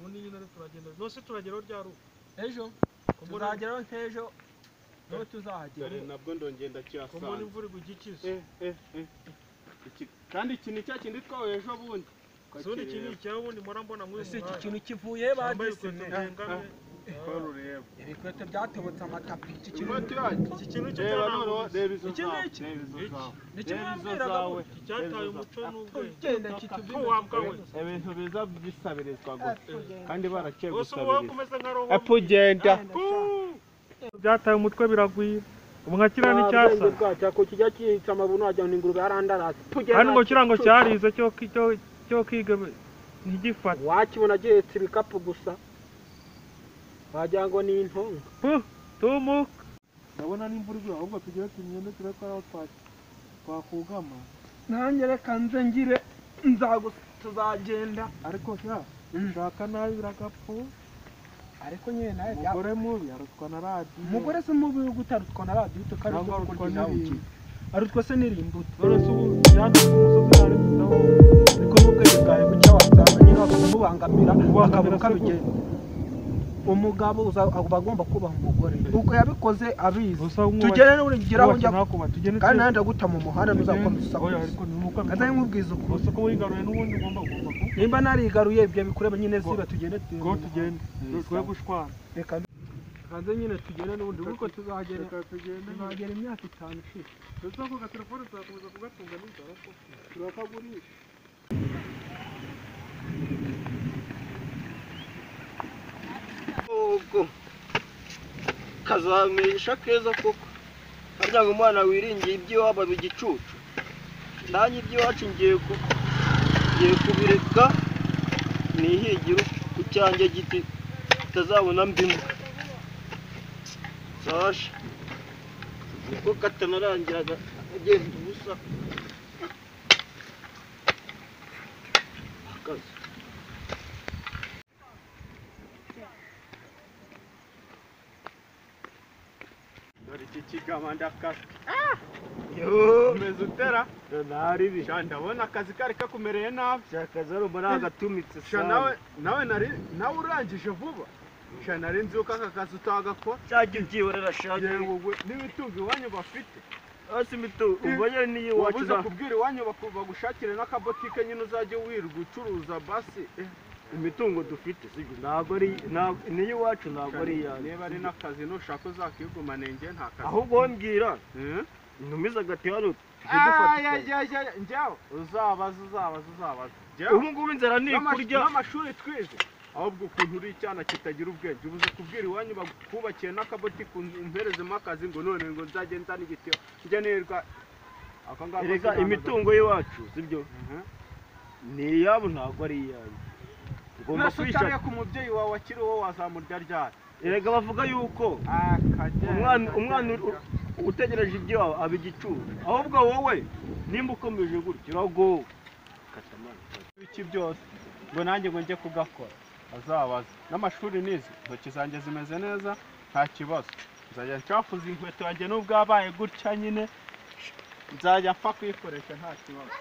Kundi nyine turagenda. Nose turageraho ryari? Ejo. Tuzageraho nk'ejo. Niho tuzahagera. Dore nabwo ndongenda cyasanga. Ko mbona imvura igwa igikize. Kandi iki ni cya kindi twahuye ejo bundi. Zundi iki ni icya bundi mpora mbona muri Ese iki kintu kivuye bagisime. Ibikweto byatobotse amatapi. Iki kintu iki kintu cyo cyarango. Reba izo zawe. Ni kimwe mbwiraga icyataye umuco n'ubwenge. Genda kitubwire wambwa we. Ibintu biza bisabirizwa gusa. Kandi barakeye gusabiriza. Epo genda. Byataye umutwe biragwira. Ubu nka kiriya ni cyasa. Ko kijya kica amabuno wagira ngo ingurube yarandarase. Kandi ngo kirango cyarize cyo kwiga ntigifata. Wakibona gihetse ibikapu gusa. Wagira ngo ni intonga. Tumuka. Ndabona n'imvura igwa ahubwo tugere tumyende tureko aho twakugama. Nanjye reka nze ngire tuzagenda. Ariko sha shaka nabi biragapfu. Ariko nyine nawe umugore mubi arutwa na radiyo. Umugore se mubi gutarutwa na radiyo tukarutwa nawe. Arutwa se n'irimbuto. None se ubu yanduye umusozi ari gutaho. Ariko n'ubwenge bwawe bucya wasanga nyine bakamubangamira akabura uko abigenza. Umugabo aba agomba kubaha umugore. Uko yabikoze abizi. Tugere n'urugero njya kandi nanjye ndaguta mu muhanda ntuzakomeza usakuza. Kandi nkubwiza ukuri. Gusa ko wigaruye n'ubundi ugomba ku. Nimba narigaruye ibyo bikureba nyine ziba tugende go tugende. Twe gushwana. Reka hanze nyine tugende n'ubundi kuko tuzagera tuzagera imyaka 5 ishize. Tuzavuga telefone tuzakomeza kugatunga n'inzara ko turakagurisha. Ubwo kazamisha keza koko harya ngo umwana wiringiye iby'iwabo aba igicucu. Nanjye iby'iwacu ngiye kubireka nihigire ku cyanjye giti kitazabona mbimo. Sasha kuko katanarangiraga agenda ubusa akazi. Dore iki kigama ndakase. Umeze utera? Naribi. Sha ndabona akazi kari kakumereye nabi. Sha akazi ari mbona gatumitse. Sha nawe nari nawe urangije vuba. Sha nari nzi uko aka kazi utagakora. Cyajya ubyihorera sha. Yewe n'imitungo iwanyu bafite. Hasi imitungo ubonye niyo iwacu. Wabuze kubwira iwanyu bagushakire n'akabotike nyine uzajye wirirwa ucuruza basi. Imitungo dufite sibyo ntabwo ari niyo iwacu ntabwo ari iyanjye. Niba ari n'akazi nushaka uzakigumane njye nta kazi. Ahubwo mbwira ntumize agati hano tujye dufatikanya. Njyewe uzabaza. Ubu ngubu inzara ni ikurya. N'amashuri twize. Ahubwo ukuntu uri icyana kitagira ubwenge ubuze kubwira iwanyu bakubakiye n'akabotike umperezemo akazi ngo none ngo nzajye nzana igitiyo njye nirwa. Erega imitungo y'iwacu sibyo ni iyabo ntabwo ari iyanjye. Ugomba kwishaka ku mubyeyi wawe akiri wowe wazamurya ryari. Erega bavuga yuko umwana utegereje ibyo aba igicucu. Ahubwo wowe nimba ukomeje gutyo uragowe. Ibiki byose ngo nanjye ngo njye kugakora azabaza. N'amashuri nize intoki zanjye zimeze neza nta kibazo. Nzajya ncafuza inkweto yanjye nubwo yabaye gutya nyine nzajya mfa kuyikoresha nta kibazo.